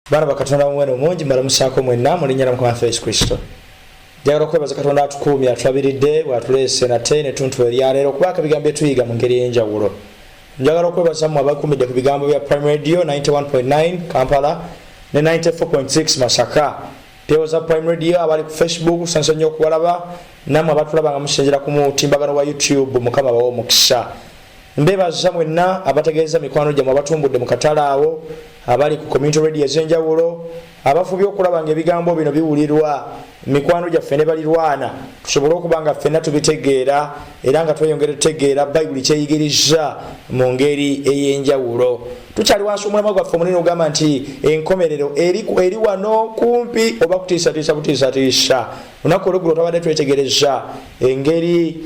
Baana ba Katonda, muwendo mungi, mbalamusaako mwenna mu linnya lya Mukama waffe Yesu Kristo. Njagala okwebaza Katonda atukuumye, atulabiridde, bw'atuleese nate ne tuntu eryaleero okubaako ebigambo bye tuyiga mu ngeri ey'enjawulo. Njagala okwebaza mmwe abakumidde ku bigambo bya Prime Radio 91.9 Kampala ne 94.6 Masaka. Twebaza Prime Radio abali ku Facebook, tusanyuse nnyo okubalaba, nammwe abatulaba nga musinziira ku mutimbagano wa YouTube, Mukama abawe omukisa. Mbebaza mwenna abategeeza mikwano gyammwe abatumbudde mu katale awo, abali ku community radio ez'enjawulo, abafubye okulaba nga ebigambo bino biwulirwa mikwano gyaffe ne balirwana, tusobole okuba nga ffenna tubitegeera era nga tweyongera tutegeera Bayibuli kyeyigiriza mu ngeri ey'enjawulo. Tukyali wansi omulamwa gwaffe omunene ogamba nti enkomerero eri wano kumpi oba kutiisatiisa butiisatiisa. Olunaku olweggulo twabadde twetegereza engeri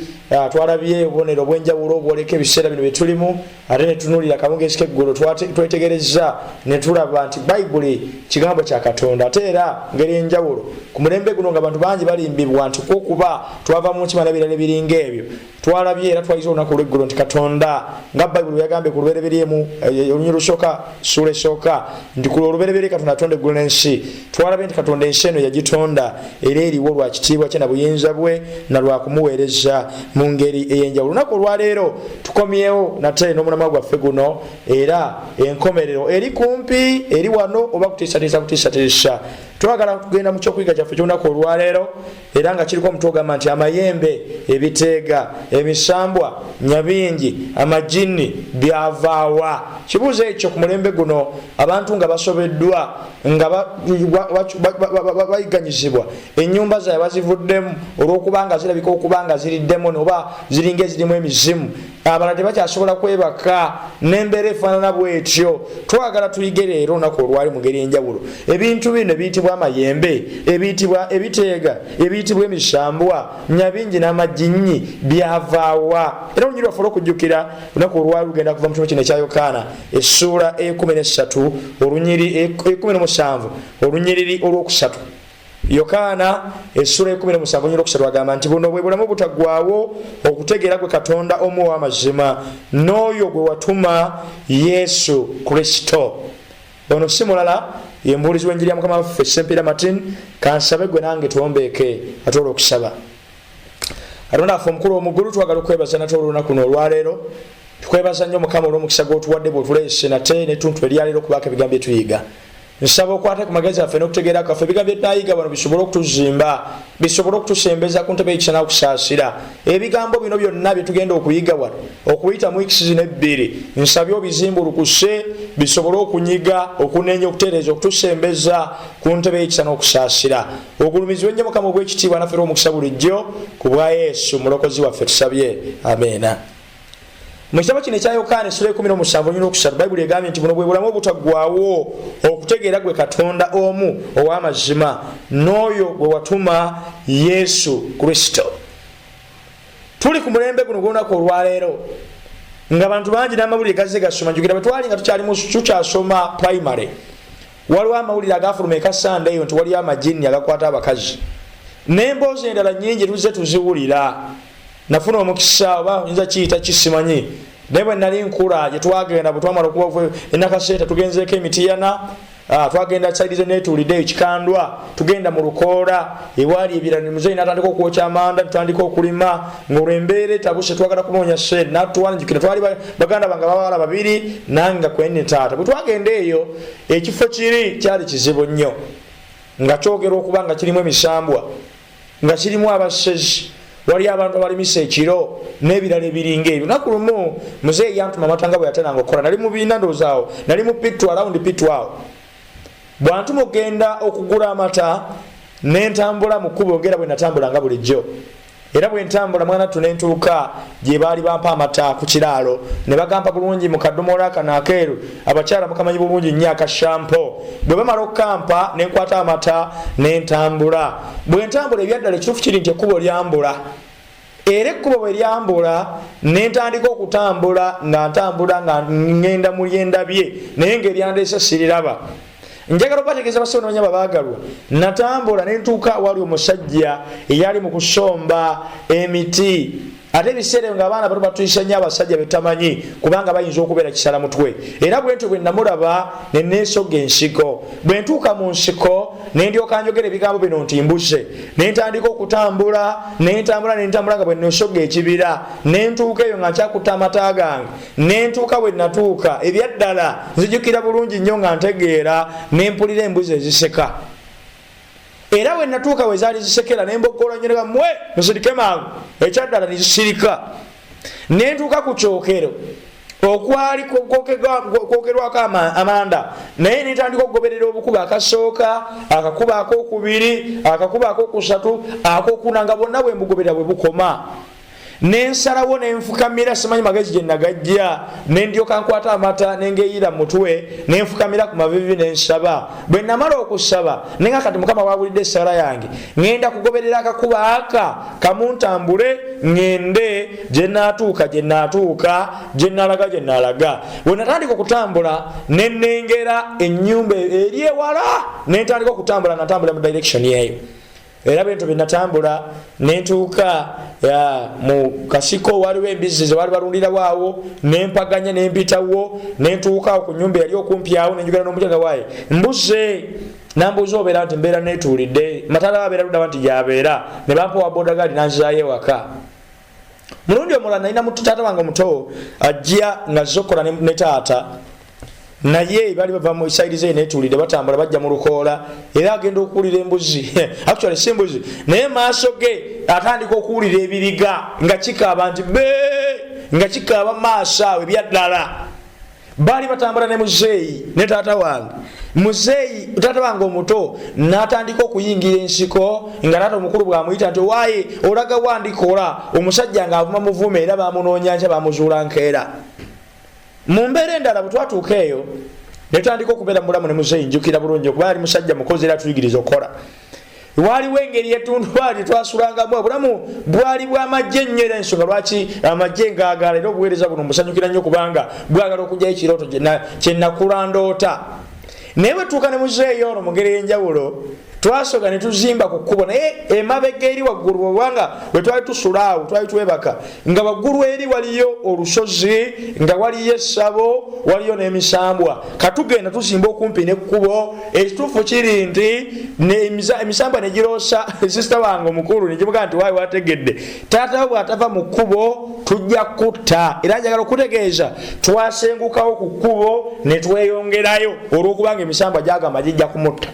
twalabye obubonero obw'enjawulo obwoleka ebiseera bino bye tulimu, ate ne tunuulira akawungeezi k'eggulo twetegereza ne tulaba nti Bayibuli kigambo kya Katonda, ate era ngeri enjawulo ku mulembe guno ng'abantu bangi balimbibwa nti kwokuba twava mu nkima n'ebirala ebiringa ebyo. Twalabye era twayize olunaku olw'eggulo nti Katonda nga Bayibuli bwe yagambye ku lubereberye olunyiriri lusooka ssuula esooka nti ku olubereberye Katonda atonda eggulu n'ensi. Twalabye nti Katonda ensi eno yagitonda era eriwo lwa kitiibwa kye na buyinza bwe na lwa kumuweereza mu ngeri ey'enjawulo. Olunaku olwaleero tukomyewo nate n'omulamwa gwaffe guno, era enkomerero eri kumpi, eri wano oba kutiisatiisa butiisatiisa. Twagala kugenda mu kyokuyiga kyaffe ky'olunaku olwaleero era nga kiriko omutwe ogamba nti amayembe, ebiteega, emisambwa, nyabingi, amajinni byavaawa? Kibuuzo ekyo ku mulembe guno abantu nga basobeddwa, nga bayiganyizibwa, ennyumba zaabwe bazivuddemu olw'okubanga zirabika okuba nga ziriddemu oba ziringa ezirimu emizimu, abalala tebakyasobola kwebaka n'embeera efaanana bwetyo. Twagala tuyige leero olunaku olwali mu ngeri enjawulo ebintu bino ebiyitibwa amayembe, ebiyitibwa ebiteega, ebiyitibwa emisambwa, nyabingi n'amajinyi byavaawa. Era olunyiriri lwaffe olw'okujjukira olunaku olwali lugenda kuva mu kimu kino ekya Yokaana essuula ey'ekkumi n'essatu olunyiriri ekkumi n'omusanvu olunyiriri olw'okusatu. Yokaana essula 17 olunyiriri agamba nti buno bwe bulamu obutaggwaawo, okutegeera gwe Katonda omu ow'amazima n'oyo gwe watuma Yesu Kristo. Ono si mulala, ye mubuulizi w'enjiri ya Mukama waffe Ssempiira Martin. Kansabe gwe nange tuwombeeke ate olw'okusaba. Katonda waffe omukulu omuggulu, twagala okwebaza nate olunaku luno olwaleero. Tukwebaza nnyo Mukama olw'omukisa gw'otuwadde bw'otuleese nate n'ettuntu eryaleero okubaako ebigambo bye tuyiga. Nsaba okwate ku magezi affe n'okutegeera kwaffe, ebigambo bye tunayiga wano bisobole okutuzimba, bisobole okutusembeza ku ntebe y'ekisa n'okusaasira. Ebigambo bino byonna bye tugenda okuyiga wano okuyita mu wiiki zino ebbiri, nsabye obizimbulukuse bisobole okunyiga, okunenya, okutereeza, okutusembeza ku ntebe y'ekisa n'okusaasira. Ogulumizibwe nnyo Mukama ogw'ekitiibwa naffe era omukisa bulijjo, ku bwa Yesu Mulokozi waffe tusabye, amiina. Mu kitabo kino ekya Yokaana essula 17 olunyiriri olwokusatu, Bayibuli egambye nti buno bwe bulamu obutaggwaawo, okutegeera gwe Katonda omu ow'amazima n'oyo gwe watuma Yesu Kristo. Tuli ku mulembe guno gw'olunaku olwaleero nga bantu bangi n'amawulire gazze gasoma. Njukira bwe twali nga tukyali mu tukyasoma primary, waliwo amawulire agafuluma eka Sande eyo nti waliyo amajinni agakwata abakazi n'emboozi endala nnyingi tuzze tuziwulira. Nafuna omukisa oba nyinza kiyita kisimanyi, naye bwe nali nkula gye twagenda bwe twamala okuba enakaseeta tugenzeeko emitiyana, twagenda saidi ze netuulidde eyo Kikandwa, tugenda mu lukoola ewaali ebirala, muzeeyi n'atandika okwokya amanda, tutandika okulima ng'olwo embeera etabuse, twagala kunoonya ssente. Natwala, njukira twali baganda bange abawala babiri nange nga kwendi ne taata. Bwe twagenda eyo ekifo kiri kyali kizibu nnyo, nga kyogerwa okuba nga kirimu emisambwa, nga kirimu abasezi, wali abantu abalimisa ekiro n'ebirala ebiringa ebyo. Lunaku lumu muzeeyi yantuma amata nga bwe yateranga okukola, nali mu biina ndowooza awo, nali mu P2, around P2 awo. Bw'antuma okugenda okugula amata, ne ntambula mu kkubo ng'era bwe natambulanga bulijjo. Era bwe ntambula mwana ttu ne ntuuka gye baali bampa amata ku kiraalo, ne bagampa bulungi mu kadomola kano akeeru, abakyala mukamanyi bulungi nnyo aka shampo. Bwe bamala okukampa ne nkwata amata ne ntambula. Bwe ntambula ebyaddala ekituufu kiri nti ekkubo lyambula, era ekkubo bwe lyambula ne ntandika okutambula nga ntambula nga ŋŋenda mu lyendabye, naye ng'eryandeese siriraba. Njagala okubategeeza bassebo ne bannyabo abaagalwa, natambula ne ntuuka awali omusajja eyali mu kusomba emiti. Ate ebiseera ebyo nga abaana bato batuyisa nnyo abasajja betamanyi, kubanga bayinza okubeera kisala mutwe. Era bwentyo bwe namulaba ne neesogga ensiko. Bwe ntuuka mu nsiko ne ndyoka njogera ebigambo bino nti mbuze, ne ntandika okutambula, ne ntambula, ne ntambula nga bwe neesogga ekibira, ne ntuuka eyo nga nkyakutte amata gange, ne ntuuka. Bwe natuuka, ebyaddala nzijukira bulungi nnyo nga ntegeera, ne mpulira embuzi eziseka. Era bwe natuuka we zaali zisekera, ne mboggola nnyo nga mwe musirike mangu, ekyaddala ne zisirika. Ne ntuuka ku kyokero okwali kwokerwako amanda, naye netandika okugoberera obukuba akasooka, akakuba akokubiri, akakuba akokusatu, akokuna, nga bwonna bwe mbugoberera bwe bukoma. Nensalawo nenfukamira, simanyi magezi gye nagajja, nendyoka nkwata amata nengeyira mutwe, nenfukamira ku mavivi nensaba. Bwe namala okusaba, nenga kati Mukama wawulidde essala yange, ŋenda kugoberera akakuba aka kamuntambule ŋŋende gyenaatuuka, gyenaatuuka, gyenalaga, gyenalaga. Bwe natandika okutambula, nenengera ennyumba eri ewala, nentandika okutambula nga ntambula mu direction eyo. Era bwentyo bwenatambula nentuuka mu kasiko, waliwo embizzi zebaali balundirawo awo, nempaganya nempitawo, nentuukaawo ku nyumba eyali okumpi awo, nenjogera n'omukyala, waaye mbuze. Nambuuza obeera nti mbeera netuulidde matala, abeera luddawa? Nti gyabeera. Ne bampa wa bodagali, nanzizaayo ewaka. Mulundi omulala nalina taata wange omuto ajja nga zokola ne taata, naye bali bava mu side ze netuulidde, batambula bajja mu lukoola, era agenda okuwulira embuzi, actually si mbuzi, naye maaso ge atandika okuwulira ebiriga nga kikaaba nti be, nga kikaaba maaso awo. Ebyaddala baali batambula ne muzeeyi ne taata wange. Muzeeyi, taata wange omuto n'atandika okuyingira ensiko, nga taata omukulu bwamuyita nti owaaye olaga wandikola, omusajja ng'avuma muvume, era bamunoonya nkya, bamuzuula nkeera. Mu mbeera endala, bwe twatuuka eyo netutandika okubeera mubulamu ne muzeeyi, njukira bulungi okuba yali musajja mukozi era atuyigiriza okukola. Waliwo engeri etundubaali twasulangamu, obulamu bwali bwamajje nnyo, era ensonga lwaki amajje ngaagala, era obuweereza buno musanyukira nnyo, kubanga bwagala okugyayo ekirooto kyenakula ndoota. Naye bwe tuuka ne muzeeyi ono mu ngeri ey'enjawulo, twasooka ne tuzimba ku kkubo, naye emabega eri waggulu, obanga bwe twali tusula awo twali twebaka, nga waggulu eri waliyo olusozi, nga waliyo essabo, waliyo n'emisambwa. Katugenda tuzimba okumpi n'ekkubo. Ekituufu kiri nti emisambwa negiroosa sisita wange omukulu, negimugaa nti waayi wategedde, taatawo bw'atava mu kkubo tujja kutta. Era njagala okutegeeza, twasengukawo ku kkubo ne tweyongerayo, olw'okubanga emisambwa gyagamba gijja kumutta.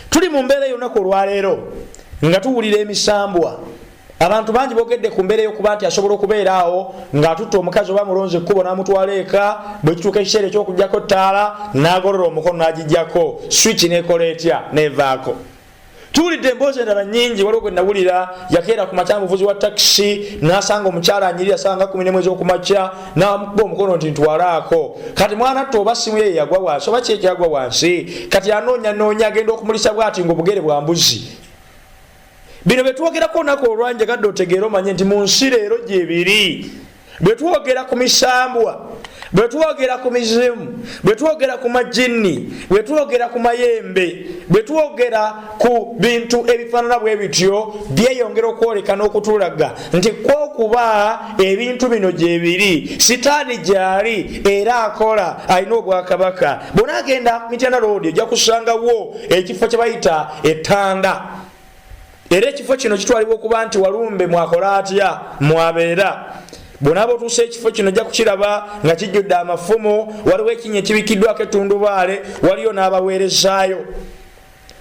Tuli mu mbeera ey'olunaku olwaleero nga tuwulira emisambwa. Abantu bangi bogedde ku mbeera eyokuba nti asobola okubeera awo ng'atutta omukazi oba mulonzi ekkubo n'amutwala eka, bwe kituuka ekiseera eky'okugjako ttaala, n'agolola omukono n'agijjako, swiki n'ekola etya? N'evaako. Tuwulidde emboozi endala nyingi. Waliwo gwe nawulira yakeera ku makya, muvuzi wa takisi, n'asanga omukyala anyirira saawa nga 11 ez'okumakya, n'amukuba omukono nti ntwalaako. Kati mwana tte oba simu ye yagwa wansi oba ki ekyagwa wansi, kati anoonya noonya, agenda okumulisa bwati nga obugere bwa mbuzi. Bino byetwogerako olunaku olwanjagadde otegeere, omanye nti mu nsi leero gyebiri. Bwe twogera ku misambwa, bwe twogera ku mizimu, bwe twogera ku majinni, bwe twogera ku mayembe, bwe twogera ku bintu ebifaanana bwe bityo, byeyongera okwoleka n'okutulaga nti kwokuba ebintu bino gyebiri, sitaani gyali era akola, alina obwakabaka. Bw'onaagenda Mityana Road, ojja kusangawo ekifo kye bayita ettanda, era ekifo kino kitwalibwa okuba nti walumbe mwakola atya, mwabeera. Bwonaaba otuusa ekifo kino, ojja kukiraba nga kijjudde amafumu, waliwo ekinnya ekibikiddwako ettundubaale, waliyo n'abaweerezaayo.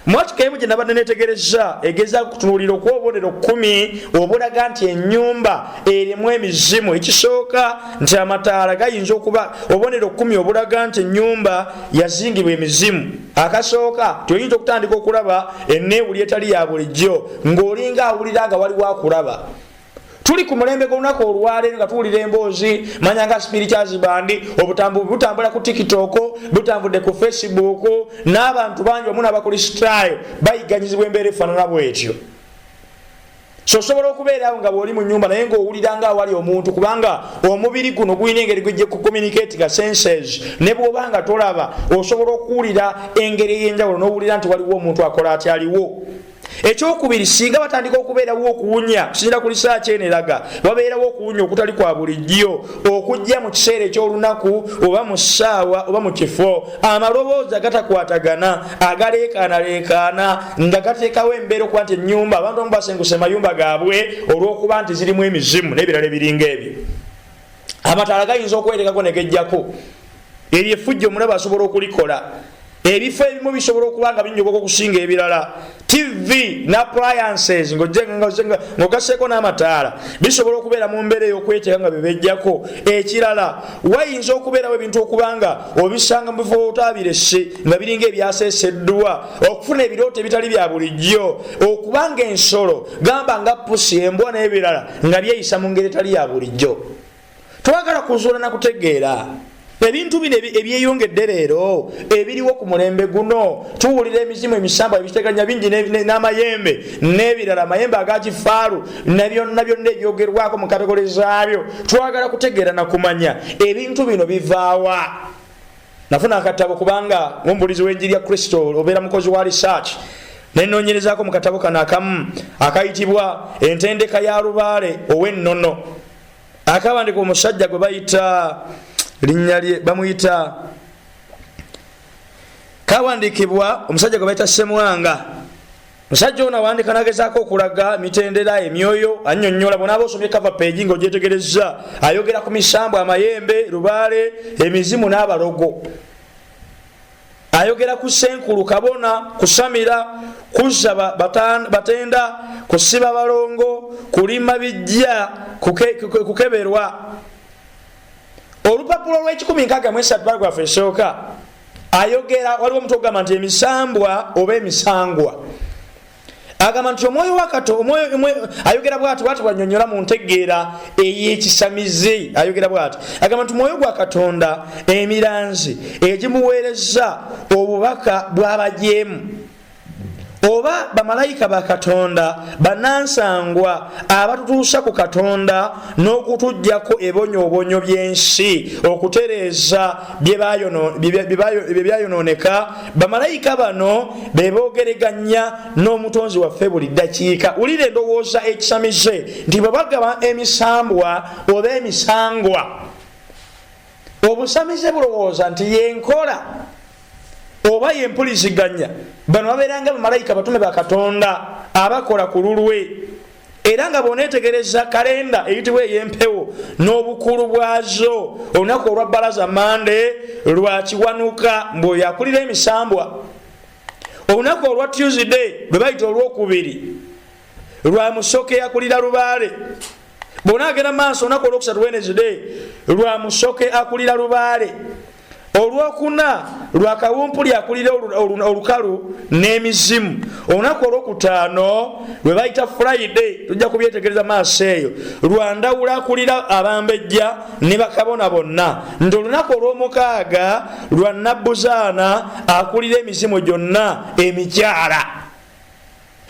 Mwakika emu gye nabadde netegereza egezaako kutunuulira okuwa obubonero 10 obulaga nti ennyumba erimu emizimu. Ekisooka nti amataala gayinza okuba obubonero 10 obulaga nti ennyumba yazingibwa emizimu. Akasooka, tioyinza okutandika okulaba enneewuli etali ya bulijjo, ng'olinga awulira nga waliwo akulaba. Tuli ku mulembe gw'olunaku olwaleero nga tuwulira emboozi, manya nga spirituals bandi, obutambu butambula ku TikTok, butambudde ku Facebook, n'abantu bangi wamu n'abakristaayo bayiganyizibwa embeera efaanana bwetyo. So osobola okubeerawo nga bw'oli mu nyumba, naye ng'owulira nga awali omuntu, kubanga omubiri guno gulina engeri gujja ku communicate ga senses. Ne bw'oba nga tolaba, osobola okuwulira engeri ey'enjawulo n'owulira nti waliwo omuntu akola ati aliwo. Ekyokubiri, singa batandika okubeerawo okuwunya, kusinzira ku lisaaki eno eraga wabeerawo okuwunya okutali kwa bulijjo okujja mu kiseera eky'olunaku oba mu ssaawa oba mu kifo, amaloboozi agatakwatagana agaleekaanaleekaana nga gateekawo embeera okuba nti ennyumba, abantu abamu basenguse mayumba gaabwe olw'okuba nti zirimu emizimu n'ebirala ebiringa ebyo. Amataala gayinza okwerekako ne gejjako. Eryo effujjo omulaba asobola okulikola. Ebifo ebimu bisobola okuba nga binyogoka okusinga ebirala. TV ne appliances ng'ogasseeko n'amataala bisobola okubeera mu mbeera ey'okweteeka nga bebejjako. Ekirala, wayinza okubeerawo ebintu okuba nga obisanga mu bifo otaabirese nga biringa ebyaseeseddwa, okufuna ebirooto ebitali bya bulijjo, okuba nga ensolo gamba nga pusi, embwa n'ebirala nga byeyisa mu ngeri etali ya bulijjo. Twagala kuzuula na kutegeera ebintu bino ebyeyongedde leero ebiriwo ku mulembe guno. Tuwulira emizimu, emisambwa, ebiteganya bingi n'amayembe n'ebirala, amayembe agakifaalu na byonna byonna ebyogerwako mu kategole zaabyo. Twagala kutegeera na kumanya ebintu bino bivaawa. Nafuna akatabo, kubanga ng'omubulizi w'enjiri ya Kristo obeera mukozi wa research, nenoonyerezaako mu katabo kano akamu akayitibwa Entendeka ya Lubaale ow'Ennono, akawandika omusajja gwe bayita linnya lye bamuyita, kawandikibwa omusajja gwe bayita Semwanga. Musajja ono awandika nagezaako okulaga mitendera emyoyo, annyonnyola. Bonaaba osomye cover page ng'ogyetegereza, ayogera ku misambwa, amayembe, lubaale, emizimu n'abalogo. Ayogera ku senkulu, kabona, kusamira, kuzza batenda, kusiba balongo, kulima bijja, kukeberwa. Olupapula olw'ekikumi nkaaga mu esatu, paragraph esooka, ayogera, waliwo omuntu ogamba nti emisambwa oba emisangwa. Agamba nti omwoyo wakato, ayogera bwati bwati, bwanyonyola mu ntegeera ey'ekisamize. Ayogera bwati, agamba nti omwoyo gwa Katonda, emiranzi egimuweereza obubaka bw'abajeemu oba bamalayika ba Katonda banansangwa abatutuusa ku Katonda n'okutuggyako ebonyoobonyo by'ensi, okutereeza bye byayonooneka. Bamalayika bano be boogereganya n'Omutonzi waffe buli ddakiika. Wulira endowooza ekisamize nti bwe bagaba emisambwa oba emisangwa, obusamize bulowooza nti yenkola oba yempuliziganya. Bano babeeranga bamalayika batume ba Katonda abakola ku lulwe. Era nga bw'oneetegereza kalenda eyitibwa ey'empewo n'obukulu bwazo, olunaku olwa Balaza, Mande, lwa Kiwanuka, mbw'oyo akulira emisambwa. Olunaku olwa Tuesday, lwe bayita Olwokubiri, lwa Musoke akulira lubaale. Bw'onaagenda maaso, olunaku Olwokusatu, Wednesday, lwa Musoke akulira lubaale. Olwokuna lwa Kawumpuli akulira olukalu n'emizimu. Olunaku Olwokutaano, lwe bayita Friday, tujja kubyetegereza maaso eyo, lwa Ndawula akulira abambejja ne bakabona bonna. Nti olunaku Olwomukaaga lwa Nabbuzaana akulira emizimu gyonna emikyala.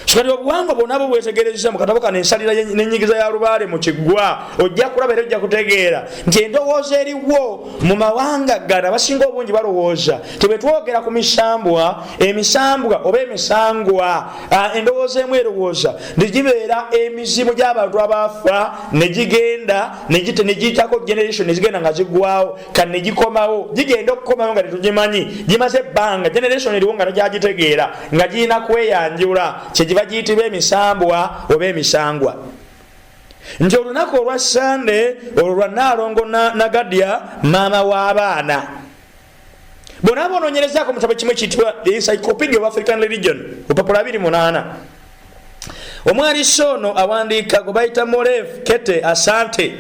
Kati obuwangwa bwonna bwe bwetegereza mu katabo kano, Ensalira N'enyigiza ya Lubaale mu Kiggwa, ojja kulaba era ojja kutegeera nti endowooza eriwo mu mawanga gano, abasinga obungi balowooza ti bwe twogera ku misambwa, emisambwa oba emisangwa, endowooza emu erowooza nti gibeera emizimu gy'abantu abaafa ne gigenda ne giyitako generation ne zigenda nga ziggwawo, kati ne gikomawo. Gigenda okukomawo nga tetugimanyi, gimaze ebbanga, generation eriwo nga tegyagitegeera, nga girina kweyanjula, kyegiva giyitibwa emisambwa oba emisangwa. Nti olunaku olwa Sande olwo lwa Naalongo Nagadya, maama w'abaana. Bonaaba onoonyerezaako mutabo kimu ekiyitibwa The Encyclopedia of African Religion, opapula 28, omwalisi ono awandiika gwe bayita Molefi Kete Asante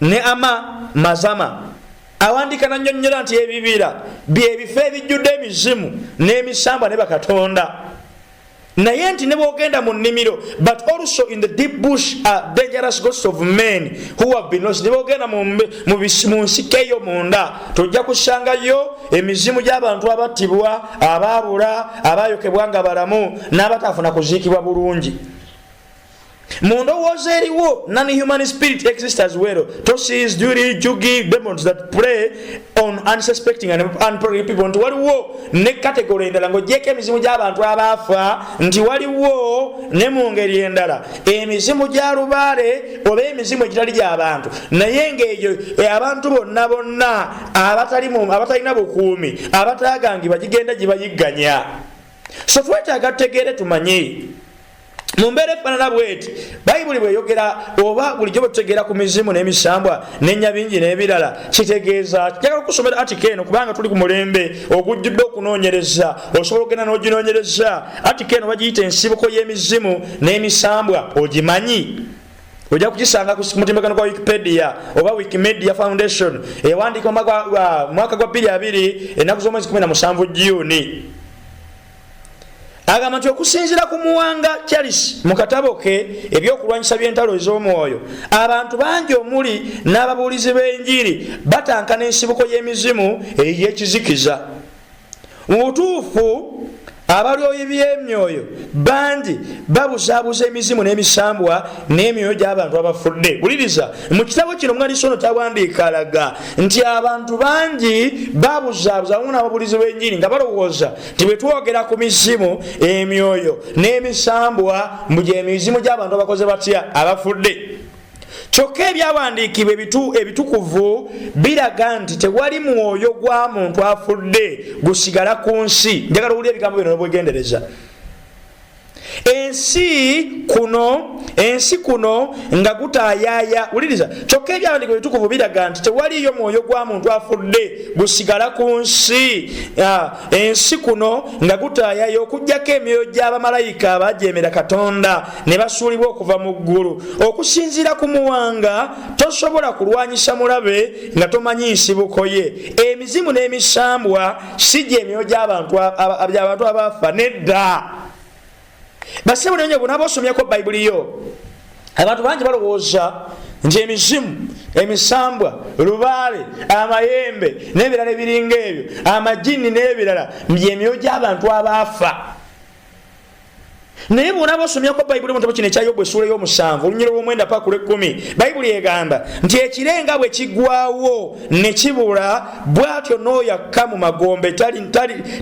ne Ama Mazama, awandiika nanyonyola nti ebibira byebifo ebijjudde emizimu n'emisambwa ne bakatonda, naye nti ne bwogenda mu nnimiro, but also in the deep bush are dangerous ghosts of men who have been lost. Ne bwogenda mu nsiko eyo munda, tojja kusangayo emizimu gy'abantu abattibwa, abaabula, abayokebwa nga balamu, n'abatafuna kuziikibwa bulungi. Mu ndowooza eriwo, non-human spirit exist as well, tosis, jury, jugi, demons that prey on unsuspecting and unprotected people, nti waliwo ne category endala ng'ogyeko emizimu gy'abantu abaafa, nti waliwo ne mu ngeri endala emizimu gya lubaale oba emizimu egitali gy'abantu, naye ng'egyo abantu bonna bonna abatalina bukuumi, abataagangibwa, gigenda gibayigganya. So twetaaga tutegeere, tumanye mu mbeera efaanana bweti Bayibuli bweyogera, oba bulijjo bwe tutegeera ku mizimu n'emisambwa n'enyabingi n'ebirala, kitegeeza. Njagala okusomera article eno kubanga tuli ku mulembe ogujjudde okunoonyereza. Osobola okugenda n'oginoonyereza. Article eno bagiyita "Ensibuko y'emizimu n'emisambwa ogimanyi?" Ojja kugisanga ku mutimbagano gwa Wikipedia oba Wikimedia Foundation. Ewandiika mwaka gwa 22, ennaku z'omwezi 17 Juni. Agamba nti okusinziira ku Muwanga Charles mu katabo ke "Ebyokulwanyisa by'entalo ez'omwoyo", abantu bangi omuli n'ababuulizi b'enjiri batankana ensibuko y'emizimu ey'ekizikiza. Mu butuufu, abalyoyi by'emyoyo bangi babuzaabuza emizimu n'emisambwa n'emyoyo gy'abantu abafudde. Wuliriza, mu kitabo kino omwalisono kyawandiika alaga nti abantu bangi babuzaabuza wamu n'ababuulizi b'enjiri nga balowooza nti bwe twogera ku mizimu, emyoyo n'emisambwa, mbu gyemizimu gy'abantu abakoze batya? Abafudde. Kyokka ebyawandiikibwa ebitukuvu biraga nti tewali mwoyo gwa muntu afudde gusigala ku nsi. Njagala owulira ebigambo bino nobwegendereza. Ensi kuno nga gutayaaya. Wuliriza, kyokka ebyawandiikibwa ebitukuvu biraga nti tewaliyo mwoyo gwa muntu afudde gusigala ku nsi, ensi kuno nga gutayaaya, okugjako emyoyo gy'abamalayika abajemera Katonda ne basuulibwa okuva mu ggulu. Okusinziira ku Muwanga, tosobola kulwanyisa mulabe nga tomanyi nsibuko ye. Emizimu n'emisambwa si gyemyoyo gy'abantu abafa, nedda. Basebo nenye, bwonaba osomyeko Bayibuli yo, abantu bangi balowooza nti emizimu, emisambwa, lubaale, amayembe n'ebirala ebiringa ebyo, amajini n'ebirala, byemyoyo gy'abantu abaafa. Naye bwonaba osomyako Bayibuli mu kitabo kino ekya Yobu, essuula y'omusanvu, olunyiro lw'omwenda paka ku lw'ekkumi, Bayibuli egamba nti ekire nga bwe kigwawo ne kibula, bw'atyo n'oyo akka mu magombe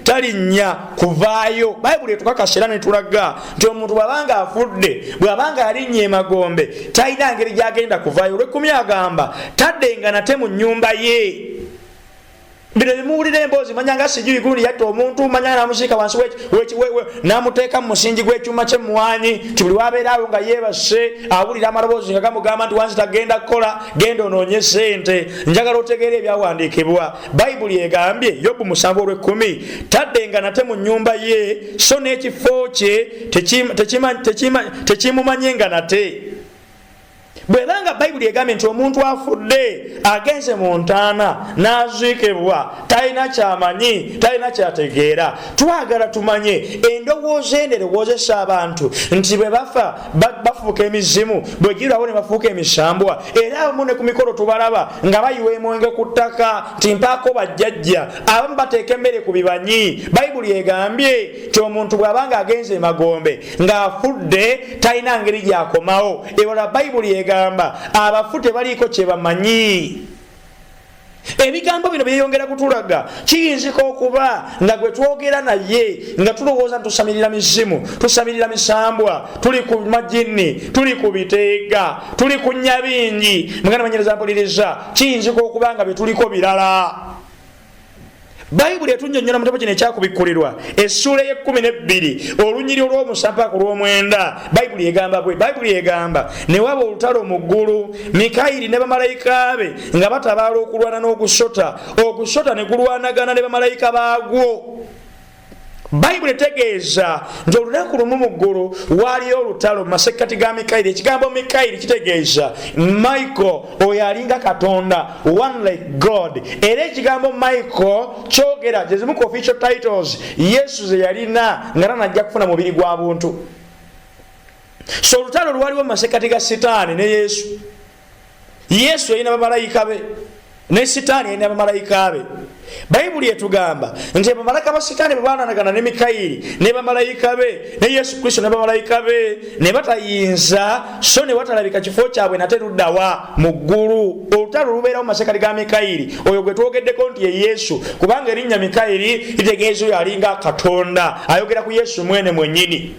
talinnya kuvaayo. Bayibuli etukakasa era netulaga nti omuntu bw'abanga afudde, bw'abanga yalinnya emagombe, talina ngeri gyagenda kuvaayo. Olw'ekkumi agamba taddenga nate mu nnyumba ye. Bino bimuwulira emboozi, manya nga sijui gundi yatta omuntu, manya namuziika wansi namuteeka mu musingi gw'ekyuma kyemwanyi, nti buli wabeeraawo nga yeebase awulira amaloboozi nga gamugamba nti wansi tagenda kukola, genda onoonye sente. Njagala otegeera ebyawandiikibwa. Bayibuli egambye, Yobu 7 olw'ekkumi, taddenga nate mu nyumba ye, so n'ekifo kye tekimumanyenga nate. Bwebanga Bayibuli egambye nti omuntu afudde, agenze mu ntaana n'aziikibwa, talina kyamanyi, talina kyategeera, twagala tumanye endowooza eno erowoozesa abantu nti bwe bafa bafuuka emizimu, bwe girwawo ne bafuuka emisambwa. Era abamu ne ku mikolo tubalaba nga bayiwa emwenge ku ttaka nti mpaako bajjajja. Abamu bateeka emmere ku bibanyi. Bayibuli egambye nti omuntu bw'abanga agenze emagombe ng'afudde, talina ngeri gyakomawo. Ewala Bayibuli egamba abafu tebaliiko kyebamanyi. Ebigambo bino byeyongera kutulaga kiyinzika okuba nga gwe twogera naye nga tulowooza nti tusamirira mizimu, tusamirira misambwa, tuli ku majini, tuli ku biteega, tuli ku nyabingi. Muganda manyereza mpuliriza, kiyinzika okuba nga byetuliko birala. Bayibuli etunyonyola mu kitabo kino ekyakubikkulirwa, essuula ey'e12, olunyiri olw'omusanvu paka ku lw'omwenda. Bayibuli egamba bwe, Bayibuli egamba, ne waba olutalo mu ggulu, Mikayiri ne bamalayika be nga batabaala okulwana n'ogusota, ogusota ne gulwanagana ne bamalayika baagwo. Bayibuli etegeeza nti olunaku lumu mu ggulu waaliyo olutalo mu masekkati ga Mikayiri. Ekigambo Mikayiri kitegeeza Michael, oyo alinga Katonda, one like God. Era ekigambo Michael kyogera gyezimu ku official titles Yesu ze yalina nga tanajja kufuna mubiri gwa buntu. So olutalo lwaliwo mu masekkati ga Sitaani ne Yesu. Yesu yalina bamalayika be. Ne Sitaani yalina bamalayika be. Bayibuli etugamba nti bamalayika ba Sitaani bwe balwanagana ne Mikayiri ne bamalayika be, ne Yesu Kristo ne bamalayika be, ne batayinza, so ne watalabika kifo kyabwe nate luddawa mu ggulu. Olutalo lubeerawo mu masekati ga Mikayiri, oyo gwe twogeddeko nti ye Yesu, kubanga erinnya Mikayiri litegeeza oyo alinga Katonda, ayogera ku Yesu mwene mwennyini.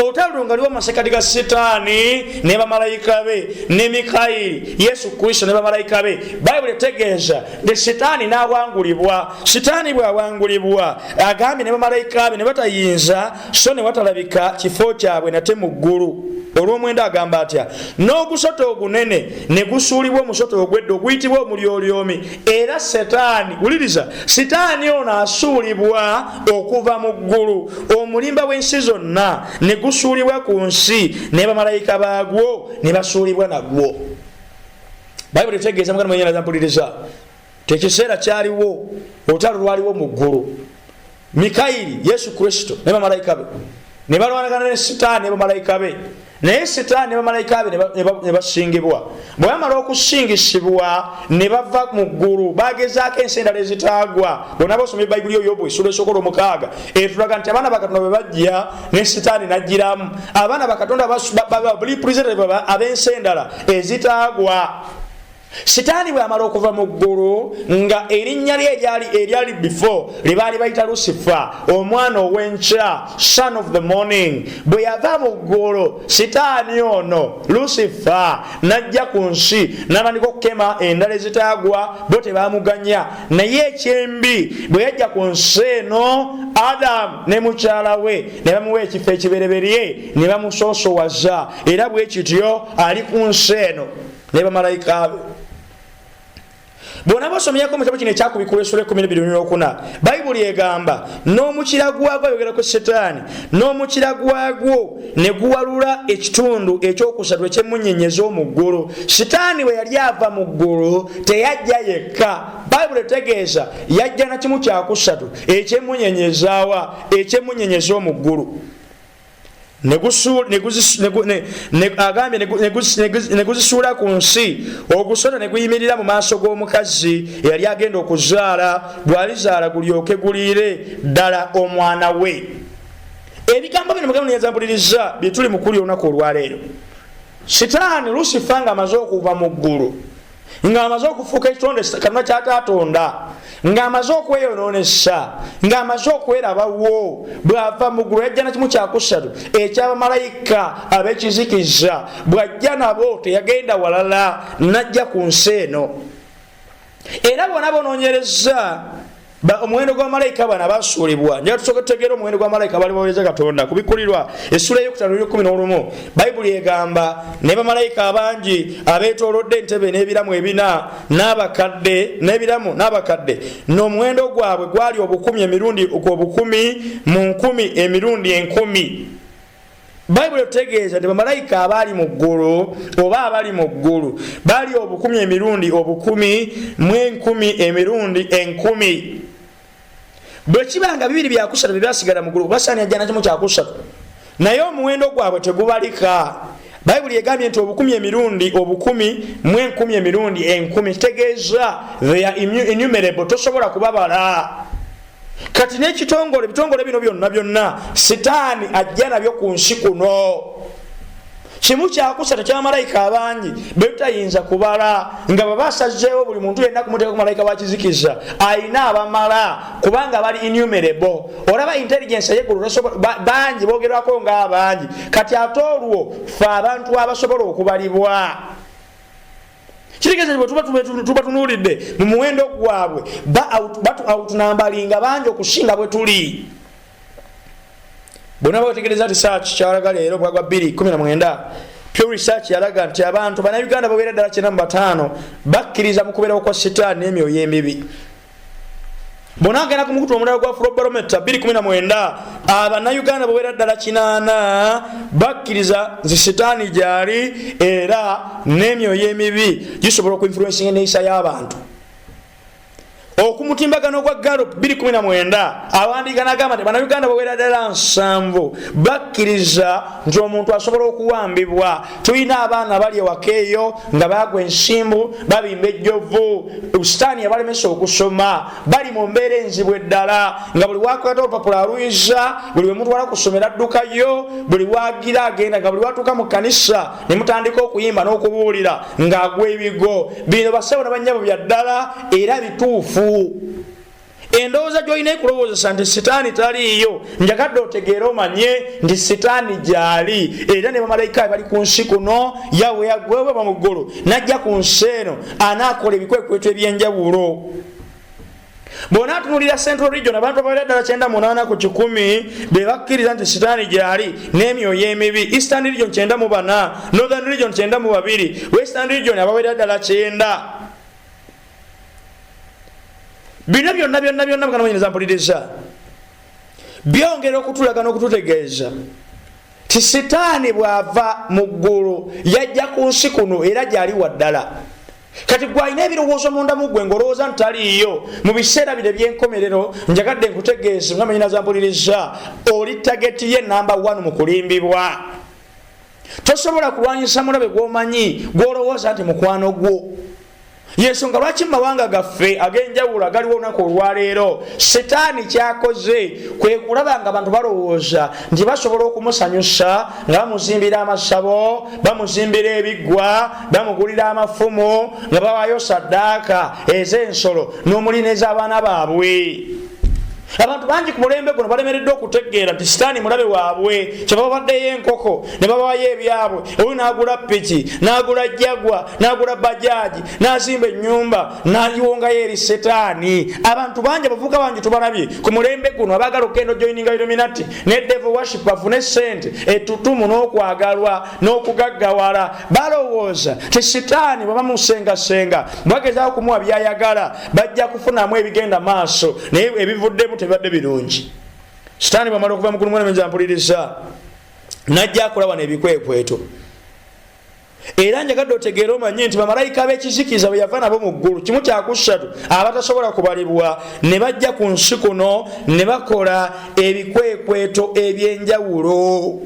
Olutalo luno nga liwo masekati ga Sitaani ne bamalayika be ne Mikayiri, Yesu Kristo ne bamalayika be, Bayibuli etegeeza nti Sitaani n'awangulibwa. Sitaani bw'awangulibwa, agambye ne bamalayika be ne batayinza, so ne watalabika kifo kyabwe nate mu ggulu. Olw'omwenda agamba atya? N'ogusota ogunene ne gusuulibwa, omusota ogwedda oguyitibwa Omulyolyomi era Setaani. Wuliriza, Sitaani ono asuulibwa okuva mu ggulu, omulimba w'ensi zonna, ne gusuulibwa ku nsi, ne bamalayika baagwo ne basuulibwa nagwo. Bayibuli etegeeza, muganda mwenyeraza mpuliriza, tekiseera kyaliwo olutalo lwaliwo mu ggulu, Mikayiri, Yesu Kristo ne bamalayika be ne balwanagana ne Sitaani ne bamalayika be, naye Sitaani ne bamalayika be ne basingibwa. Bwe bamala okusingisibwa ne bava mu ggulu, bagezaako ensi endala ezitaagwa. Bonna basomye Bayibuli yo, Yobu esula esooka olwomukaaga etulaga nti abaana bakatonda bwe bajja ne Sitaani najjiramu, abaana bakatonda representative ab'ensi endala ezitaagwa. Sitaani bwamala okuva mu ggulu, nga erinnya lye eryali before lye baali bayita Lusifa, omwana ow'enkya, son of the morning, bwe yava mu ggulu Sitaani ono Lusifa n'ajja ku nsi n'atandika okukema endala ezitaagwa. Bo tebamuganya, naye ekyembi bwe yajja ku nsi eno, Adamu ne mukyala we ne bamuwa ekifo ekibereberye ne bamusoosowaza, era bwe kityo ali ku nsi eno ne bamalayika be. Bwona basomyeko mu kitabo kino ekyakubikula esula 12, Bayibuli egamba, n'omukira gwagwo, ayogera ku Setaani, n'omukira gwagwo ne guwalula ekitundu ekyokusatu ekyemunyenye ez'omu ggulu. Sitaani bwe yali ava mu ggulu teyajja yekka. Bayibuli etegeeza yajja na kimu kyakusatu ekyemunyenye ezaawa, ekyemunyenye ez'omu ggulu. Agambye ne guzisuula ku nsi. Ogusota ne guyimirira mu maaso g'omukazi eyali agenda okuzaala, bw'alizaala gulyoke guliire ddala omwana we. Ebigambo bino, muganda nyazampuliriza, byetuli mukuli olunaku olwaleero. Sitaani Lusifa nga amaze okuva mu ggulu, ng'amaze okufuuka ekitonde Katonda kyatatonda, ng'amaze okweyononesa, ng'amaze okwerabawo, bw'ava mu ggulu yajja na kimu kyakusatu ekyabamalayika ab'ekizikiza. Bw'ajja nabo teyagenda walala, n'ajja ku nsi eno. Era bona bonoonyereza omuwendo gw'abamalayika bano abasuulibwa, njala tusooka tutegeera omuwendo gw'abamalayika bali baweereza Katonda. Kubikulirwa essula eyokutaano eryokumi n'olumu, Bayibuli egamba, ne bamalayika abangi abeetoolodde entebe n'ebiramu ebina n'abakadde, n'ebiramu n'abakadde, n'omuwendo gwabwe gwali obukumi emirundi obukumi mu nkumi emirundi enkumi. Bayibuli etutegeeza nti bamalayika abaali mu ggulu oba abali mu ggulu baali obukumi emirundi obukumi mu enkumi emirundi enkumi. Bwe kiba nga bibiri byakusatu bebyasigala mu ggulu, kuba Saani ajja nakimu kyakusatu, naye omuwendo gwabwe tegubalika. Bayibuli egambye nti obukumi emirundi obukumi mu enkumi emirundi enkumi, kitegeeza they are innumerable, tosobola kubabala. Kati n'ekitongole, ebitongole bino byonna byonna Sitaani ajja nabyo ku nsi kuno, kimu kyakusatu kyamalayika abangi betutayinza kubala, nga baba asazeewo buli muntu yenna kumuteeka ku malayika wa kizikiza, ayina abamala, kubanga bali innumerable. Olaba intelligence eyeggulu, bangi bogerwako ngaabangi. Kati ate olwo fe abantu abasobola okubalibwa? Kitegeeza bwe tuba tunuulidde mu muwendo gwabwe, batu outnumbalinga bangi okusinga bwe tuli. Bonna bategereza research kyalaga leero bwagwa 219, Pew Research yalaga nti abantu Bannayuganda babeera ddala 95 bakkiriza mu kubeerawo kwa Sitaani n'emyoyo emibi. Bona agenda ku mukutu omulala gwa Afrobarometer 219, Abannayuganda babeera ddala 80 bakkiriza nti Sitaani gyali era n'emyoyo emibi gisobola okuinfluensinga enneeyisa y'abantu. Okumutimbagano gwa Gallup 219 awandiika nagamba nti Bannayuganda bawera ddala 70 bakkiriza nti omuntu asobola okuwambibwa. Tulina abaana bali ewaka eyo nga bagwa ensimbu, babimba ejjovu, sitaani yabalemesa okusoma, bali mu mbeera enzibu eddala, nga buli wakwata olupapula aluyiza, buli wemutwala kusomera addukayo, buli wagira agenda, nga buli watuuka mu kkanisa ne mutandika okuyimba n'okubuulira ng'agwa ebigo. Bino bassebo ne bannyabo bya ddala era bituufu. Endowooza gy'olina ekulowoozesa nti sitaani taliiyo, njagadde otegeere omanye nti sitaani gy'ali, era ne bamalayika be bali ku nsi kuno. Yawe yagwebwa mu ggulu n'ajja ku nsi eno anaakola ebikwekweto eby'enjawulo. Bw'onaatunulira Central Region, abantu abawera ddala 98 ku kikumi be bakkiriza nti sitaani gy'ali n'emyoyo emibi. Eastern Region 94, Northern Region 92, Western Region abawera ddala 90. Bino byonna byonna byonna muganda mpuliriza byongera okutulaga n'okututegeeza ti sitaani bw'ava mu ggulu yajja ku nsi kuno era gy'ali waddala. Kati gwalina ebirowoozo munda mu ggwe ng'olowooza nti taliiyo mu biseera bino eby'enkomerero, njagadde nkutegeeze nga manyina zampuliriza, oli target ye namba 1 mu kulimbibwa. Tosobola kulwanyisa mulabe gw'omanyi gw'olowooza nti mukwano gwo. Yensonga lwaki mu mawanga gaffe ag'enjawulo agaliwo olunaku olwaleero, sitaani kyakoze kwe kulaba nga abantu balowooza nti basobola okumusanyusa nga bamuzimbira amasabo, bamuzimbira ebiggwa, bamugulira amafumu, nga bawaayo saddaaka ez'ensolo n'omuli n'ez'abaana baabwe. Abantu bangi ku mulembe guno balemereddwa okutegeera nti sitaani mulabe waabwe. Kyebaba baddeyo enkoko ne babawayo ebyabwe, oyo n'agula piki, n'agula jagwa, n'agula bajaji, n'azimba ennyumba, n'agiwongayo eri sitaani. Abantu bangi, abavubuka bangi tubalabye ku mulembe guno abaagala okugenda ojoininga Illuminati ne devil worship bafune sente, ettutumu n'okwagalwa n'okugaggawala. Balowooza ti sitaani bwe bamusengasenga, bagezaako kumuwa byayagala, bajja kufunamu ebigenda maaso, naye ebivuddemu tebibadde birungi. Sitaani bwamala okuva mukulu mwana mpuliriza najja akola wano ebikwekweto. Era njagadde otegeere omanye nti bamalayika b'ekizikiza bwe yava nabo mu ggulu 1/3 abatasobola kubalibwa ne bajja ku nsi kuno ne bakola ebikwekweto ebyenjawulo.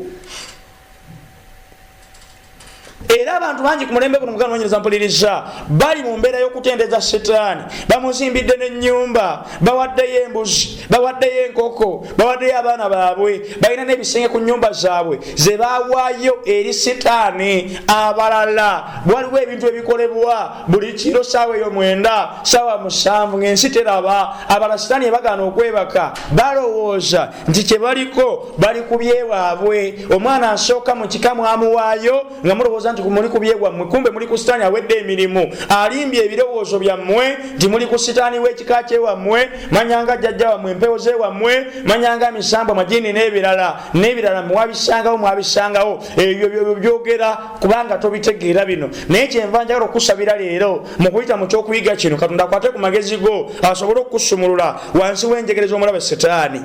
Era abantu bangi ku mulembe guno muganda wanyiriza mpuliriza bali mu mbeera y'okutendeza sitaani, bamuzimbidde n'ennyumba, bawaddeyo embuzi, bawaddeyo enkoko, bawaddeyo abaana baabwe, balina n'ebisenge ku nnyumba zaabwe ze baawaayo eri sitaani. Abalala waliwo ebintu ebikolebwa buli kiro saawa eyo 9, saawa 7 ng'ensi teraba. Abalala sitaani ebagaana okwebaka, balowooza nti kye baliko bali ku byewaabwe. Omwana asooka mu kika mwamuwaayo nga mulowooza nti muli ku byewammwe, kumbe muli ku sitaani awedde emirimu. Alimbye ebirowoozo byammwe nti muli ku sitaani w'ekika kyewammwe, manyanga jjajja wammwe, empewo zewammwe, manyanga misambwa, majini n'ebirala n'ebirala, mwabisangawo mwabisangawo. Ebyo byogera kubanga tobitegeera bino. Naye kyenva njagala okusabira leero mu kuyita mu kyokuyiga kino, Katonda akwate ku magezi go asobole okukusumulula wansi w'enjegere z'omulabe sitaani.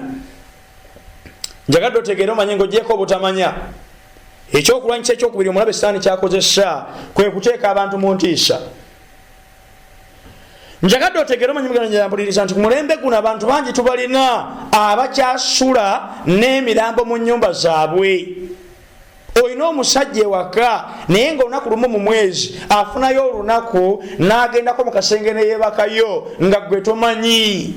Njagadde otegeere omanye ng'ogyeko obutamanya. Ekyokulwanyisa ekyokubiri omulabe sitaani kyakozesa kwe kuteeka abantu mu ntiisa. Njagadde otegeere omanye muganda mpuliriza nti ku mulembe guno abantu bangi tubalina abakyasula n'emirambo mu nnyumba zaabwe. Olina omusajja ewaka naye nga olunaku lumu mu mwezi afunayo olunaku n'agendako mu kasenge ne yeebakayo nga ggwe tomanyi.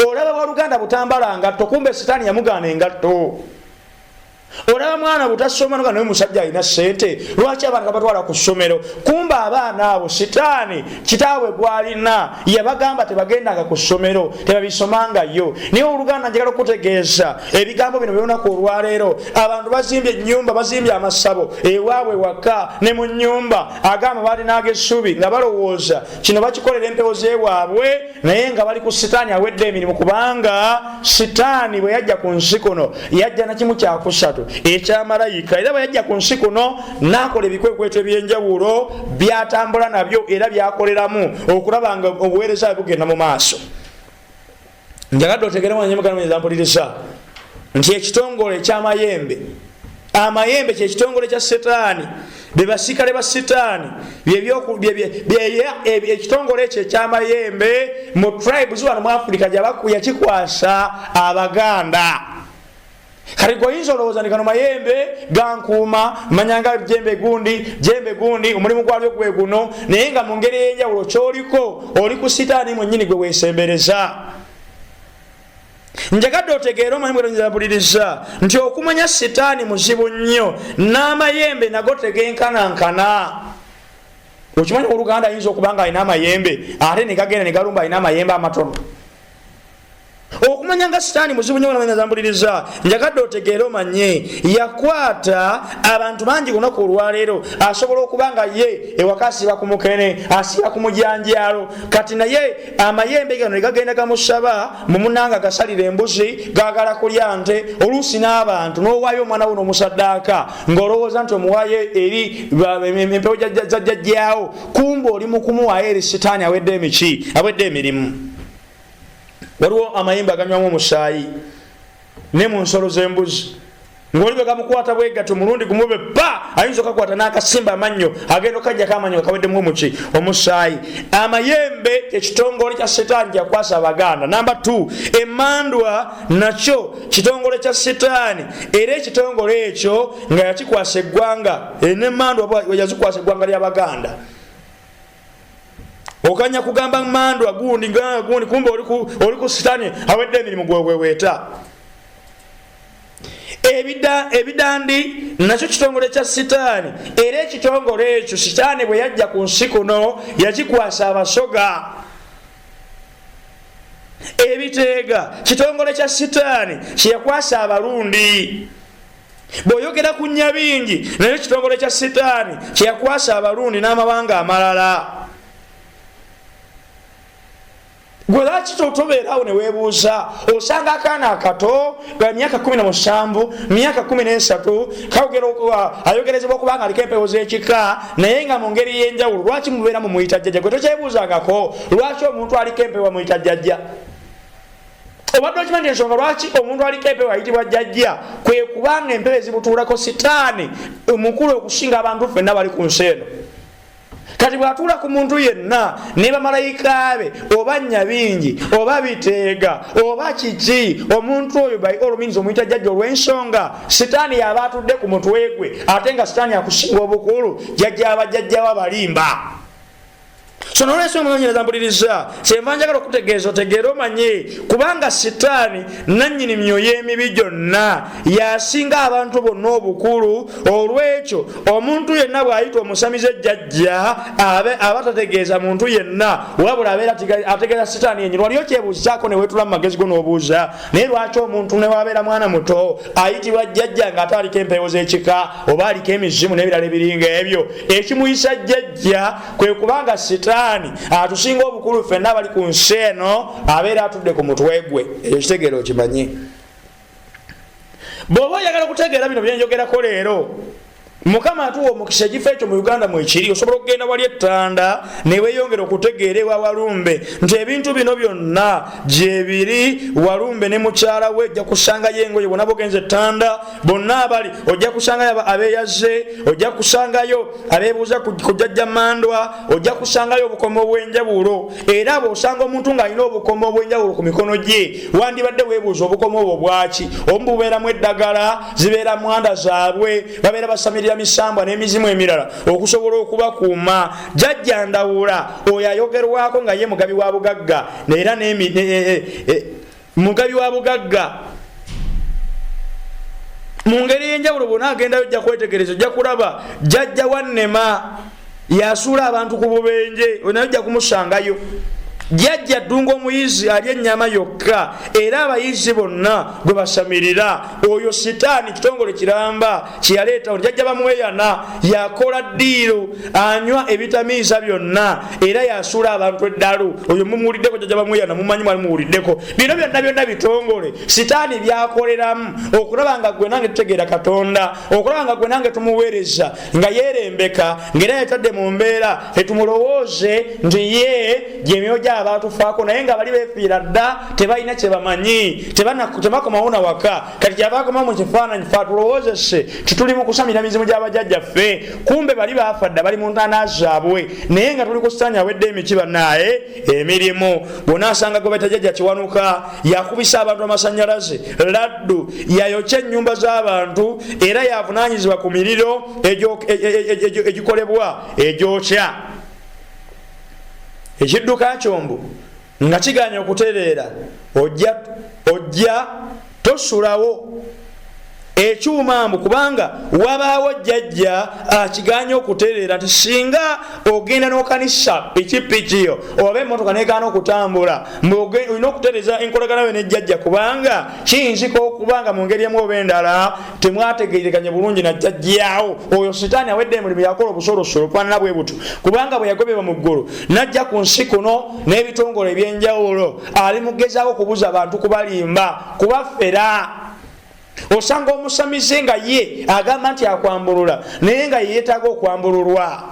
Olaba waluganda butambala ngatto, kumbe sitaani yamugaana engatto. Olaba mwana butasoma nga naye musajja alina ssente, lwaki abaana babatwala ku ssomero? Kumbe abaana abo sitaani kitaabwe gwalina yabagamba tebagendanga ku ssomero, tebabisomangayo. Naye oluganda njagala okutegeeza ebigambo bino byolunaku olwaleero. Abantu bazimbye ennyumba, bazimbye amasabo ewaabwe waka ne mu nnyumba, agamba balina ag'essubi nga balowooza kino bakikolera empewo z'ewaabwe, naye nga bali ku sitaani awedde emirimu. Kubanga sitaani bwe yajja ku nsi kuno yajja na 1/3 ekyamalayika, era bwe yajja ku nsi kuno n'akola ebikwekweto ebyenjawulo byatambula nabyo era byakoleramu okulaba nga obuweereza bwe bugenda mu maaso. Njagadde otegeere mwana mpuliriza nti ekitongole eky'amayembe, amayembe kyekitongole kya sitaani. Bebasikale ba sitaani, ekitongole ekyo ekyamayembe mu tribes wano mu Africa yakikwasa Abaganda. Kati gweoyinza olowooza nti gano mayembe gankuuma, manyanga jembe gundi jembe gundi, omulimu gwalyo gwe guno, naye nga mu ngeri ey'enjawulo kyoliko oli ku sitaani mwennyini gwe weesembereza. Njagadde otegeere omanyi bwetonyeza nti okumanya sitaani muzibu nnyo, n'amayembe nago tegenkanankana. Okimanyi oluganda ayinza okuba nga alina amayembe ate negagenda negalumba alina amayembe amatono. Okumanya nga sitaani muzibu nnyo nzambuliriza, njagadde otegeere omanye yakwata abantu bangi ku lunaku olwaleero. Asobola okuba nga ye ewaka asiba ku mukene, asiba ku mujanjalo, kati naye amayembe gano negagenda gamusaba mumunanga gasalira embuzi, gagala kulya nte, oluusi n'abantu, n'owaayo omwana wo n'omusaddaaka ng'olowooza nti omuwaayo eri empewo zajjajjaawo, kumbe oli mu kumuwaayo eri sitaani awedde emiki, awedde emirimu. Waliwo amayembe aganywamu omusaayi ne mu nsolo z'embuzi, ngaoli bwe gamukwata bwegati omulundi gumube pa ayinza okakwata n'akasimba amannyo, agenda okajjako amannyo gakaweddemu omuki omusaayi. Amayembe ekitongole kya sitaani kyakwasa Abaganda. Namba 2, emandwa nakyo kitongole kya sitaani, era ekitongole ekyo nga yakikwasa eggwanga, nemandwa yazikwasa eggwanga ly'Abaganda. Okanya kugamba mandwa gundi gundi, kumbe oli ku sitaani awedde emirimu gweweweeta. Ebidandi nakyo kitongole kya sitaani, era ekitongole ekyo sitaani bwe yajja ku nsi kuno yakikwasa Abasoga. Ebiteega kitongole kya sitaani kyeyakwasa Abalundi. Bw'oyogera ku Nyabingi, naye kitongole kya sitaani kyeyakwasa Abalundi n'amawanga amalala. Gwe lwaki tobeerawo neweebuuza? Osanga akaana akato myaka 17, myaka 13, ayogerezebwa okubanga aliko empewo z'ekika, naye nga mu ngeri y'enjawulo lwaki mubeera mumuyita jjajja? Gwe tokyebuuzangako lwaki omuntu aliko empewo amuyita jjajja? Obadde okimanyi nti ensonga lwaki omuntu aliko empewo ayitibwa jjajja kwe kubanga empewo ezibutuulako sitaani mukulu okusinga abantu ffenna bali ku nsi eno. Kati bw'atuula ku muntu yenna ne bamalayika be, oba Nyabingi oba biteega oba kiki, omuntu oyo by all means omuyita jjajja, olw'ensonga sitaani yaba atudde ku mutwe gwe, ate nga sitaani akusinga obukulu, jjajja abajjajjawo abalimba. So nolwensonga munonyereza mpuliriza, kyenva njagala okutegeeza otegeere omanye, kubanga sitaani nannyini myoyo emibi gyonna, yasinga abantu bonna obukulu. Olwekyo omuntu yenna bw'ayita omusamize jjajja, aba tategeeza muntu yenna, wabula abeera ategeeza sitaani yenyini. Waliyo kyebuuzaako newetula mu magezi go n'obuuza, naye lwaki omuntu newabeera mwana muto ayitibwa jjajja ng'ate aliko empeewo z'ekika oba aliko emizimu n'ebirala ebiringa ebyo? Ekimuyisa jjajja kwe kubanga sitaani atusinga obukulu ffenna abali ku nsi eno abeera atudde ku mutwe gwe. Ekyo kitegeera okimanye. Bw'oba oyagala okutegeera bino byenjogerako leero, Mukama atuwa omukisa, ekifo ekyo mu Uganda mwekiri, osobola okugenda wali ettanda neweyongera okutegeera ewa Walumbe nti ebintu bino byonna gyebiri. Walumbe ne mukyala we ojja kusangayo engoye, bonna bogenza ettanda bonna abali ojja kusangayo abeyaze, ojja kusangayo abeebuuza ku jjajja mandwa, ojja kusangayo obukomo obw'enjawulo. Era bw'osanga omuntu ng'alina obukomo obw'enjawulo ku mikono gye, wandibadde weebuuza obukomo obwo bwaki. Obumu bubeeramu eddagala, zibeera mwanda zaabwe, babeera basamirira misambwa n'emizimu emirala okusobola okubakuuma. Jjajja Ndawula oyo ayogerwako nga ye mugabi wa bugagga, era mugabi wa bugagga mu ngeri y'enjawulo. Bwona agendayo ojja kwetegereza, ojja kulaba jjajja wa Nnema yasuula abantu ku bubenje, naye ojja kumusangayo. Jjajja Ddunga omuyizi alya ennyama yokka, era abayizi bonna gwe basamirira, oyo sitaani kitongole kiramba kyeyaleetawo. Jjajja Bamweyana yakola ddiiru, anywa ebitamiiza byonna, era yasuula abantu eddalu. Oyo mumuwuliddeko, jjajja Bamweyana mumanyi, mwali muwuliddeko. Bino byonna byonna bitongole sitaani byakoleramu okulaba nga gwe nange tutegeera Katonda, okulaba nga gwe nange tumuweereza nga yerembeka, ngaera yatadde mu mbeera tetumulowooze nti ye gyemyoyo. abatufaako, naye nga bali befiira dda, tebalina kyebamanyi, tebakomawo nawaka. Kati kyava akomawo mu kifaananyi fe atulowoozese tituli mu kusamira mizimu gy'abajjajjaffe, kumbe bali baafa dda, bali mu ntaana zaabwe, naye nga tuli ku sitaani awedde emiki bannaaye emirimu. Bw'onaasanga gwe bayita Jjajja Kiwanuka, yakubisa abantu amasanyalaze, laddu, yayokya ennyumba z'abantu, era yavunaanyizibwa ku miriro egikolebwa egyokya. Ekidduka kyombu nga kiganye okutereera, ojja tosulawo ekyuma mbu kubanga wabaawo jjajja akiganye okutereera, nti singa ogenda n'okanisa pikipiki yo oba emmotoka negaana okutambula, olina okutereeza enkolagana yo ne jjajja, kubanga kiyinzika okuba nga mu ngeri emu oba endala temwategerekanye bulungi na jjajjaawo. Oyo sitaani awedde emirimu, yakola obusolosolo obufaanana bwe butyo, kubanga bwe yagobebwa mu ggulu n'ajja ku nsi kuno n'ebitongole eby'enjawulo, ali mugezaako okubuza abantu, kubalimba, kubafera. Osanga omusamize nga ye agamba nti akwambulula, naye nga ye yeetaaga okwambululwa.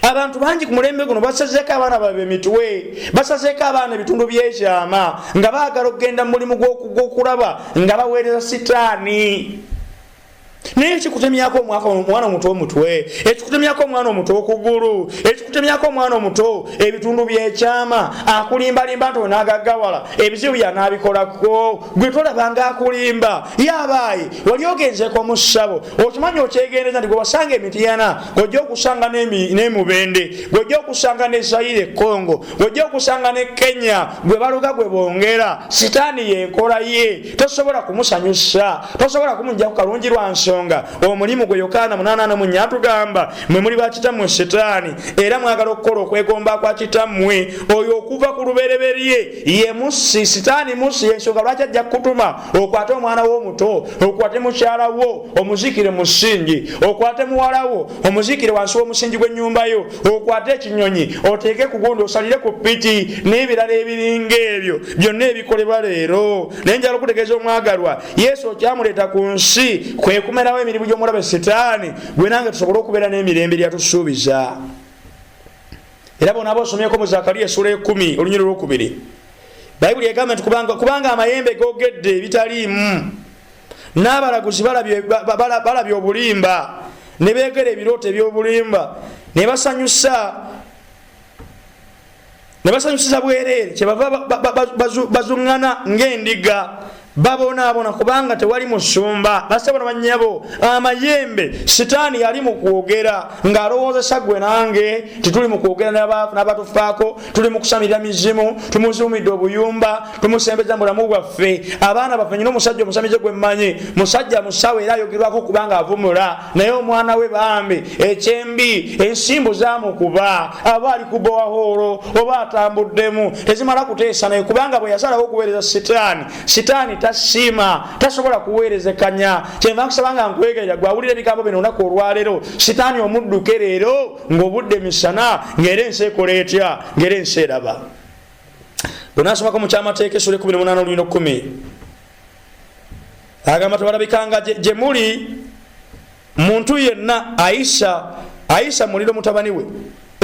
Abantu bangi ku mulembe guno basazeeko abaana baabwe emitwe, basazeeko abaana ebitundu by'ekyama, nga baagala okugenda mu mulimu gw'okulaba nga baweereza sitaani. Naye ekikutemyako omwana omuto omutwe, ekikutemyako omwana omuto okugulu, ekikutemyako omwana omuto ebitundu by'ekyama, akulimbalimba nti onaagaggawala, ebizibu by'anaabikolako, gwe tolabanga akulimba. Yabaayi wali ogenzeeko mu ssabo, okimanyi okyegendereza nti gwe wasanga emitiyana, gojja okusanga n'emubende, gojja okusanga ne Zaire e Congo, gojja okusanga ne Kenya, gwe baluga gwe bongera. Sitaani yenkola ye, tosobola kumusanyusa, tosobola kumuggyako kalungi lwa nsonga omulimu gwe. Yokaana 8:44 atugamba, mwe muli ba kitammwe Sitaani, era mwagala okukola okwegomba kwa kitammwe. Oyo okuva ku lubereberye ye mussi. Sitaani mussi, ensonga lwaki ajja kukutuma okwate omwana wo omuto, okwate mukyala wo omuzikire mu musingi, okwate muwala wo omuzikire wansi w'omusingi gw'ennyumba yo, okwate ekinyonyi oteeke ku gundi, osalire ku piki n'ebirala ebiringa ebyo byonna ebikolebwa leero. Naye njagala okutegeeza omwagalwa, Yesu okyamuleeta ku nsi kwe kumerawo emirimu gy'omulabe Sitaani, gwe nange tusobole okubeera n'emirembe lyatusuubiza. Era bonaaba osomyeko mu Zakariya essula 10 olunyiriri olwokubiri, Bayibuli egamba nti kubanga amayembe gogedde ebitaliimu, n'abalaguzi balabye obulimba, ne beegera ebirooto eby'obulimba, ne basanyusiza bwereere, kyebava bazuŋŋana ng'endiga, babonaabona kubanga tewali musumba. Basabona bannyabo, amayembe sitaani yali mu kwogera ng'alowoozesa gwe nange tituli mu kwogera n'abatufaako, tuli mu kusamirira mizimu, tumuzuumidde obuyumba, tumusembeza mu bulamu bwaffe, abaana baffe. Nyina omusajja omusamize gwe mmanyi, musajja musawo era ayogerwako kubanga avumula, naye omwana we bambi ekyembi ensimbu zamukuba, aba ali ku bowahoolo oba atambuddemu, tezimala kuteesa naye, kubanga bwe yasalawo okuweereza sitaani, sitaani tasiima, tasobola kuweerezekanya. Kyenva nkusaba nga nkwegerera gwe awulira ebigambo bino olunaku olwaleero, sitaani omudduke leero ng'obudde misana, ng'era ensi ekola etya, ng'era ensi eraba. Bwenaasomako mu Kyamateeka essula 18 olwino 10, agamba tebalabikanga gye muli muntu yenna ayisa muliro mutabani we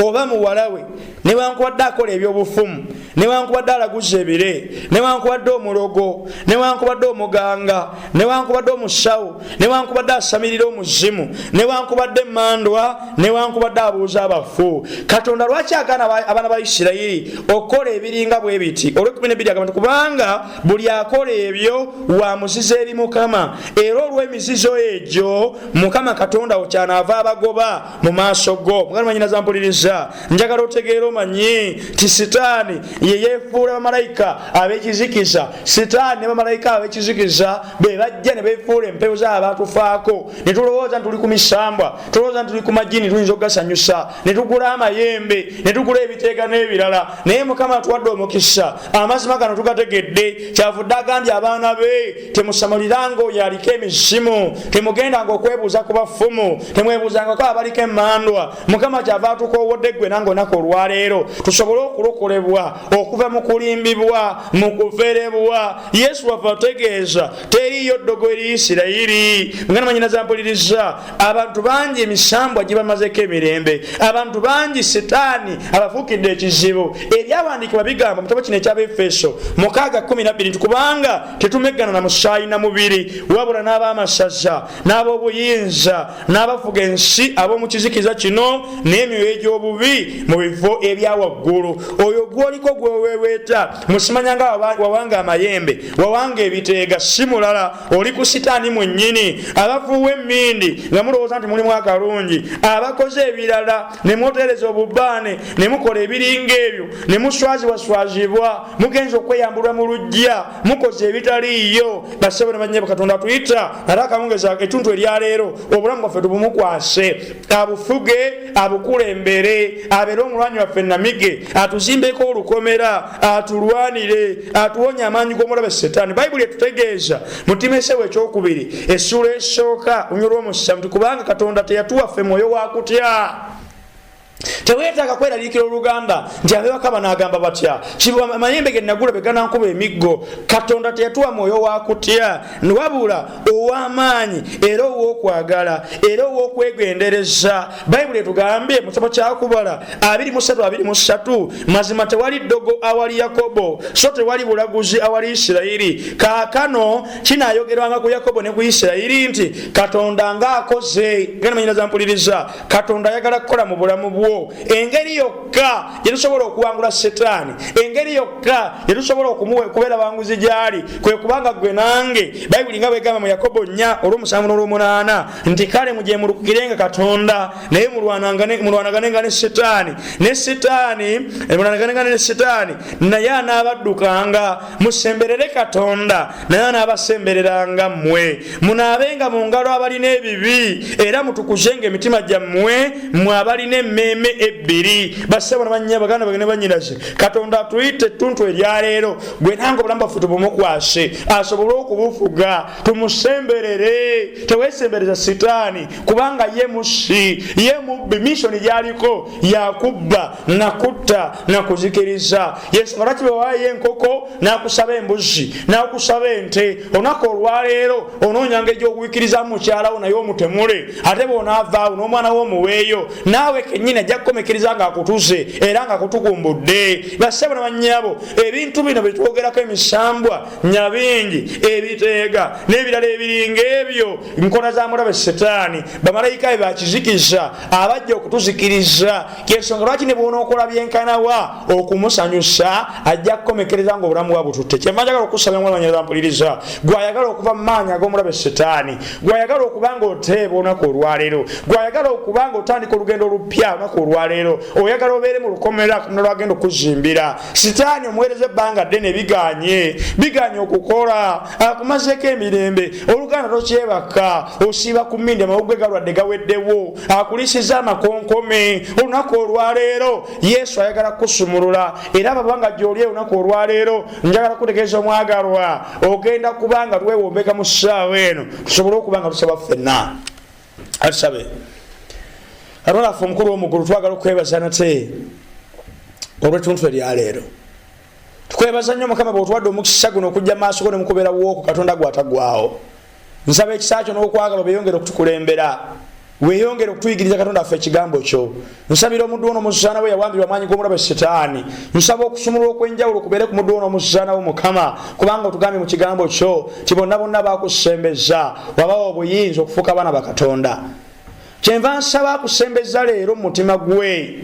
oba muwala we, newankubadde akola ebyobufumu, newankubadde alaguza ebire, newankubadde omulogo, newankubadde omuganga, newankubadde omusawo, newankubadde asamirira omuzimu, newankubadde emandwa, newankubadde abuuza abafu. Katonda lwaki agaana abaana ba Isirayiri okukola ebiringa bwe biti? Olwekumi nebiri agamba nti kubanga buli akola ebyo wa muzizo eri Mukama, era olw'emizizo egyo Mukama Katonda wo kyanaava abagoba mu maaso go. Muganda manyina zampuliriza, njagala otegeera omanye nti sitaani ye yeefuula bamalayika ab'ekizikiza. Sitaani ne bamalayika ab'ekizikiza be bajja ne beefuula empewo z'abatufaako, ne tulowooza nti tuli ku misambwa, tulowooza nti tuli ku majini, tuyinza okugasanyusa, ne tugula amayembe, ne tugula ebiteega n'ebirala. Naye Mukama atuwadde omukisa, amazima gano tugategedde. Kyavudde agambye abaana be, temusamuliranga oyo aliko emizimu, temugendanga okwebuuza ku bafumu, temwebuuzangako abaliko emandwa. Mukama kyava atukowoola. Atukowodde ggwe nange olunaku olwaleero tusobole okulokolebwa okuva mu kulimbibwa, mu kuferebwa. Yesu waffe ategeeza teriiyo ddogo eri Isirayiri. Muganda manyina zampuliriza, abantu bangi emisambwa gibamazeko emirembe, abantu bangi sitaani abafuukidde ekizibu. Ebyawandiikibwa bigamba mu kitabo kino eky'Abaefeso 6:12 nti kubanga tetumeggana na musaayi na mubiri, wabula n'ab'amasaza n'ab'obuyinza n'abafuga ensi ab'omu kizikiza kino n'emyoyo egy'obubi mu bifo ebya waggulu. Oyo gwoliko gweweweeta musimanya nga wawanga amayembe, wawanga ebiteega, si mulala, oli ku sitaani mwennyini. Abafuuwa emmindi nga mulowooza nti mulimu akalungi, abakoze ebirala ne mwotereza obubaane ne mukola ebiringa ebyo ne muswazibwaswazibwa, mugenza okweyambulwa mu luggya, mukoze ebitaliiyo. Bassebo ne bannyabo, Katonda atuyita ate akawungezi etuntu eryaleero obulamu bwaffe tubumukwase, abufuge, abukulembere, abeere omulwanyi waffe namige, atuzimbeko olukomera, atulwanire, atuwonye amaanyi g'omulabe Setaani. Bayibuli etutegeeza mu Timoseewo ekyokubiri essuula esooka oluny olw'omusanvu nti kubanga Katonda teyatuwa ffe mwoyo wa kutya. Teweetaaga kweraliikira oluganda nti abewaka banaagamba batya, amayembe ge nagula be ganankuba emiggo. Katonda teyatuwa mwoyo wa kutya, wabula ow'amaanyi era ow'okwagala era ow'okwegendereza. Bayibuli etugambye mu kitabo kyakubala 23:23, mazima tewali ddogo awali Yakobo, so tewali bulaguzi awali Isirayiri. Kaakano kinaayogerwanga ku Yakobo ne ku Isirayiri nti Katonda ng'akoze. Genda manyina zampuliriza, Katonda ayagala kukola mu bulamu bwo. Engeri yokka gyetusobola okuwangula Setaani, engeri yokka gyetusobola okubeera banguzi gyali, kwe kubanga gwe nange, Bayibuli nga bwegamba mu Yakobo 4 olw'omusanvu n'olw'omunaana nti kale mugyemulukukirenga Katonda, naye mulwanaganenga ne Setaani, ne Setaani mulwanaganenga ne Setaani, naye anaabaddukanga. Musemberere Katonda, naye anaabasembereranga mmwe. Munaabenga mu ngalo abalina ebibi, era mutukuzenga emitima gyammwe mmwe abalina emmeeme ebbiri. Bassebo ne bannya, baganda bange ne bannyinaze, Katonda atuyite ettuntu eryaleero gwe nange obulamu bwaffe tubumukwase asobole okubufuga, tumusemberere. Teweesembereza Sitaani, kubanga ye mussi, ye mubbi. Mission gyaliko yakubba, nakutta, nakuzikiriza. Yensonga lwaki bwewaayo enkoko nakusaba embuzi, nakusaba ente. Olunaku olwaleero onoonyanga egy'okuwikirizamu mukyalawo naye omutemule, ate bw'onaavaawo n'omwana wo omuweeyo, naawe kennyini ajja kukomekeriza ng'akutuze era ng'akutugumbudde. Bassebo ne bannyabo, ebintu bino bye twogerako, emisambwa, nyabingi, ebiteega n'ebirala ebiringa ebyo, nkola za mulabe Setaani, bamalayika be bakizikiza abajja okutuzikiriza. Kyensonga lwaki ne bwonookola byenkanawa okumusanyusa, ajja kukomekereza nga obulamu bwa bututte. Kyenva njagala okusaba enwamanyira mpuliriza, gwayagala okuva mu maanyi ag'omulabe Setaani, gwayagala okuba nga oteeba olunaku olwaleero, gwayagala okuba nga otandika olugendo olupya olunaku olwaleero, oyagala obeere mu lukomera Katonda lwagenda okuzimbira. Sitaani omuweereza ebbanga ddene, biganye biganye okukola, akumazeeko emirembe. Oluganda tokyebaka, osiiba ku mmindi, amawuggwe galwadde gaweddewo, akulisiza amakonkome. Olunaku olwaleero Yesu ayagala kukusumulula, era ababanga gyoli olunaku olwaleero njagala kutegeeza omwagalwa, ogenda kubanga twewombeka mu ssaawa eno tusobole okuba nga tusaba ffenna. Atusabe. Katonda affe omukulu w'omuggulu, twagala okwebaza nate olw'ettuntu eryaleero. Tukwebaza nnyo Mukama bw'otuwadde omukisa guno okujja maaso go ne mukubeera wooko. Katonda gwatagwawo, nsaba ekisa kyo n'okwagala obyeyongere okutukulembera, weyongere okutuyigiriza Katonda affe ekigambo kyo. Nsabira omuddu wo n'omuzaana we yawambirwa amaanyi g'omulabe Setaani. Nsaba okusumulwa okw'enjawulo kubeere ku muddu wo n'omuzaana wo, Mukama, kubanga otugambye mu kigambo kyo ti bonna bonna bakusembeza wabawa obuyinza okufuuka abaana ba Katonda. Kyenva nsaba akusembeza leero mu mutima gwe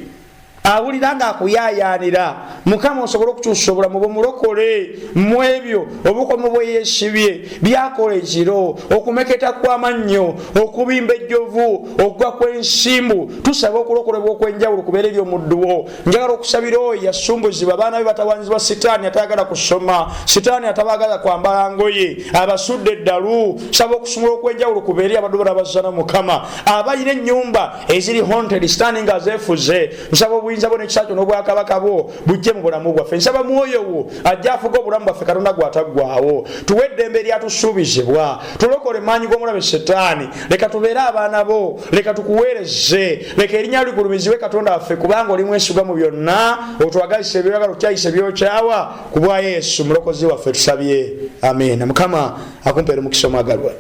awulira nga akuyayaanira, Mukama, osobole okukyusa obulamu bumulokole mu ebyo obukomo bwe yeesibye, byakola ekiro, okumeketa kw'amannyo, okubimba ejjovu, okugwa kw'ensimbu. Tusaba okulokolebwa okw'enjawulo kubeera eri omuddu wo. Njagala okusabira oyo yasumbuzibwa, abaana be batawanyizibwa Sitaani atayagala kusoma, Sitaani atabaagala kwambala ngoye, abasudde eddalu. Saba okusumula okw'enjawulo kubeera eri abaddu banabazana, Mukama, abalina ennyumba eziri haunted, Sitaani ng'azeefuze. Nsaba obuyinza Obuyinza bwo n'ekisa kyo n'obwakabaka bwo bujje mu bulamu bwaffe. Nsaba Mwoyo wo ajja afuga obulamu bwaffe, Katonda gwataggwawo. Tuwe eddembe eryatusuubizibwa, tulokole maanyi g'omulabe Setaani. Leka tubeere abaana bo, leka tukuweereze, leka erinnya ligulumizibwe, Katonda waffe, kubanga oli mwesigwa mu byonna. Otwagazisa ebyoyagala, otukyayisa ebyokyawa. Ku bwa Yesu Mulokozi waffe tusabye, amiina. Mukama akumpeera omukisa, omwagalwa.